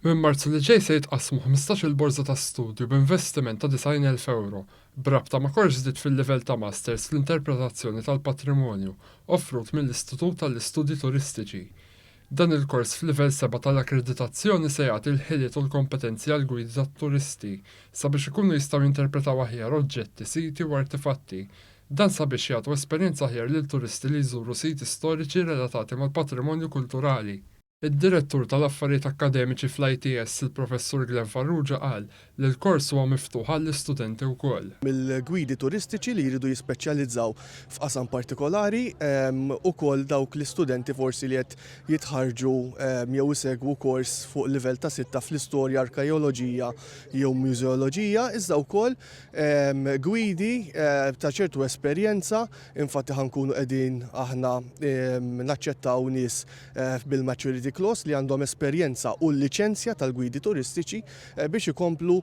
Minn Marzu li ġej se jitqassmu 15-il borża ta' studju b'investiment ta' 90,000 ewro b'rabta ma' kors ġdid fil-livell ta' Masters fl-Interpretazzjoni tal-Patrimonju offrut mill-Istitut għall-Istudji Turistiċi. Dan il-kors f'livell sebgħa tal-akkreditazzjoni se jagħti l-ħiliet u l-kompetenzi għall-gwidi tat-turisti sabiex ikunu jistgħu jinterpretaw aħjar oġġetti, siti u artefatti. Dan sabiex jagħtu esperjenza aħjar lil turisti li jżuru siti storiċi relatati mal-patrimonju kulturali. Id-Direttur tal-Affarijiet Akkademiċi fl-ITS, il-Professur Glenn Farrugia qal li l-kors huwa miftuħ għall-istudenti wkoll. Mill-gwidi turistiċi li jridu jispeċjalizzaw f'qasam partikolari, ukoll dawk l-istudenti forsi li qed jitħarrġu jew isegwu kors fuq livell ta' sitta fl-istorja, arkeoloġija jew mużeoloġija, iżda wkoll gwidi ta' ċertu esperjenza, infatti ħa nkunu qegħdin aħna naċċettaw nies bil-maturity clause li għandhom esperjenza u l-liċenzja tal-gwidi turistiċi biex ikomplu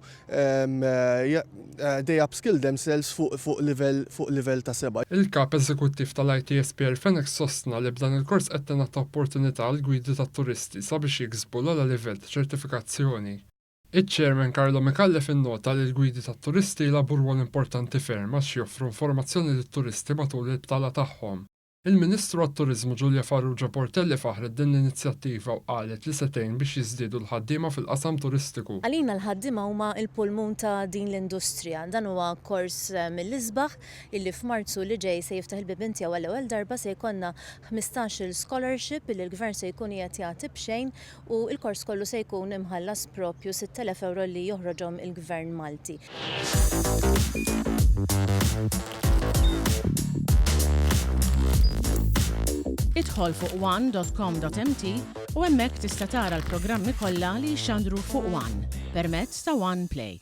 they upskill themselves fuq livell fuq livell ta' seba'. Il-Kap Eżekuttiv tal-ITS Pierre Fenech sostna li b'dan il-kors qed tingħata opportunità għall-gwidi tat-turisti sabiex jiksbu l-ogħla livell ta' ċertifikazzjoni. Iċ-Chairman Carlo Micallef innota li l-gwidi tat-turisti jilagħbu rwol importanti ferm għax joffru informazzjoni lit-turisti matul il-btala tagħhom. Il-Ministru għat-Turiżmu Julia Farrugia Portelli faħħret din l-inizjattiva u qalet li se tgħin biex jiżdiedu l-ħaddiema fil-qasam turistiku. Għalina l-ħaddiema huma l-pulmun ta' din l-industrija. Dan huwa kors mill-isbaħ illi f'Marzu li ġej se jiftaħ il-bibien tiegħu għall-ewwel darba se jkollna 15-il scholarship illi l-Gvern se jkun qiegħed jagħti b'xejn u l-kors kollu se jkun imħallas proprju 6,000 ewro li joħroġhom il-Gvern Malti. Idħol fuq one.com.mt u hemmhekk tista' tara l-programmi kollha li jixxandru fuq One permezz ta' One Play.